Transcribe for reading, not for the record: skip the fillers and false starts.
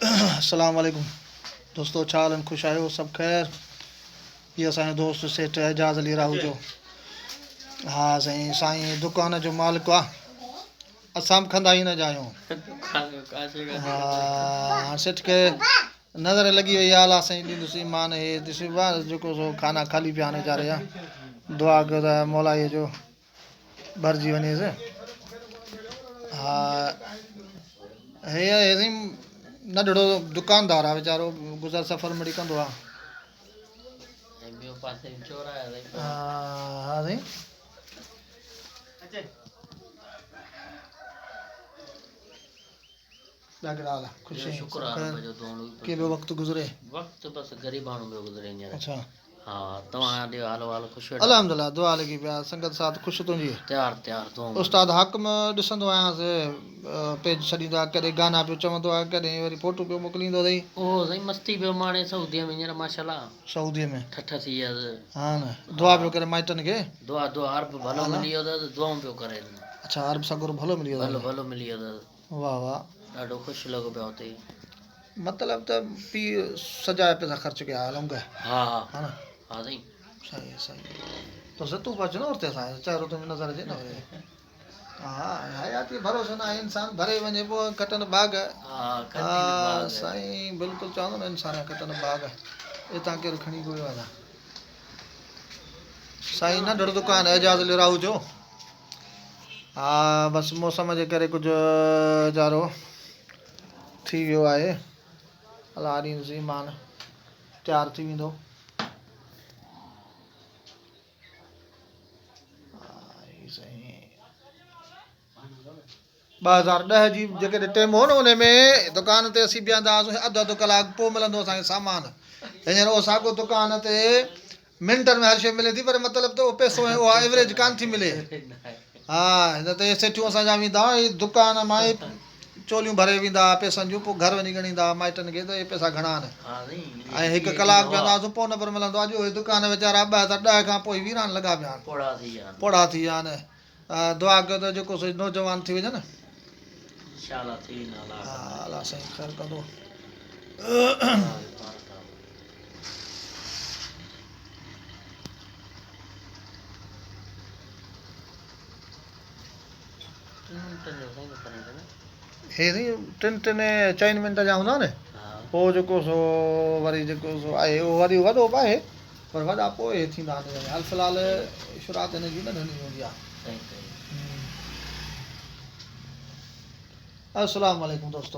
اسلام عليڪم دوستو ڇا حال آهن خوش آهيو سڀ خير هي اسان جو دوست سيٺ اعجاز علي راهوجو ها سائين سائين دڪان جو مالڪ آ اسان به کندا ئي نه جايون ها سيٺ کي نظر لڳي وئي آ الله سائين ڏيندس ايمان هي ڏسي جيڪو سو کانا خالي پيا آهن ويچاري جا دعا ڪيو ته مولا هي جو ڀرجي وڃيس ها هي هي سائين ننڍڙو دڪاندار آ ويچارو گذر سفر مڙئي ڪندو آ ها سائين ٻيا ڪهڙا حال خوش آهين شڪر آ رب جو دعائون ڪي ٻيو وقت گذري وقت بس غريباڻو پيو گذري هينئر اڇا ها توهان ڏيو حال وال خوش ويٺا الحمدلله دعا لڳي پيا سنگت ساٿ خوش تنهنجي تيار تيار دعائون استاد حاڪم ڏسندو آهيانس پيج ڇڏيندو آهي ڪڏهن گانا پيو چوندو آهي ڪڏهن وري فوٽو پيو موڪليندو اٿئي اهو سائين مستي پيو ماڻي سعودي ۾ هينئر ماشاءالله سعودي ۾ ٺٺ ٿي ويس ها نه دعا پيو ڪري مائٽن کي دعا دعا عرب ڀلو ملي ويو اٿس دعائون پيو ڪري اڇا عرب سڳورو ڀلو ملي ويو ڀلو ڀلو ملي ويو اٿس واه واه. ڏاڍو خوش لڳو پيو اتي. مطلب ته پيء سجايا پئسا خرچ ڪيا لونگ. ها ها ها نه. ها سائين. صحيح صحيح تو ستو پچ نه ورتي اسان چهرو تنهنجو نظر اچي نه وري ها حياتي ڀروسو نه آهي انسان ڀري وڃي پوء کٽن ڀاڳ ها کٽن ڀاڳ سائين بلڪل چوندو نه انسان کٽن ڀاڳ اتان ڪير کڻي ويو آهي سائين ننڍڙو دڪان اعجاز علي راهو جو ها بس موسم جي ڪري ڪجهه ويچارو ٿي ويو آهي الله ڏيندس ايمان تيار ٿي ويندو 2010 جي جيڪڏهن ٽيم هو نه ان ۾ دڪان تي اسين بيهندا هئاسون اڌ اڌ ڪلاڪ پوء ملندو اسانکي سامان هينئر اهو ساڳو دڪان تي منٽن ۾ هر شيء ملي ٿي پر مطلب ته اهو پئسو ۽ اها ايوريج ڪانه ٿي ملي. ها هن ته اهي سيٺيون اسان جا ويندا هئا اهي دڪان مان ئي چوليون ڀري ويندا هئا پئسن جون پوء گهر وڃي ڳڻيندا هئا مائٽن کي ته اهي پئسا گهڻا آهن ۽ هڪ ڪلاڪ ويهندا هئاسون پوء نمبر ملندو اڄ اهي دڪان ويچارا 2010 کان پوء ويران لڳا پيا آهن پوڙها ٿي ويا آهن دعا ڪيو ته جيڪو سو نوجوان ٿي وڃن انشاء الله ٿي ويندا الله ها الله سائين خير ڪندو. هي سائين ٽن ٽن چئن منٽ جا هوندا نه پوء جيڪو سو وري جيڪو سو آهي اهو وري وڏو به آهي پر وڏا پوء ٿيندا آهن حال في الحال شروعات هن جي ننڍن جي هوندي آهي. السلام عليڪم دوستو.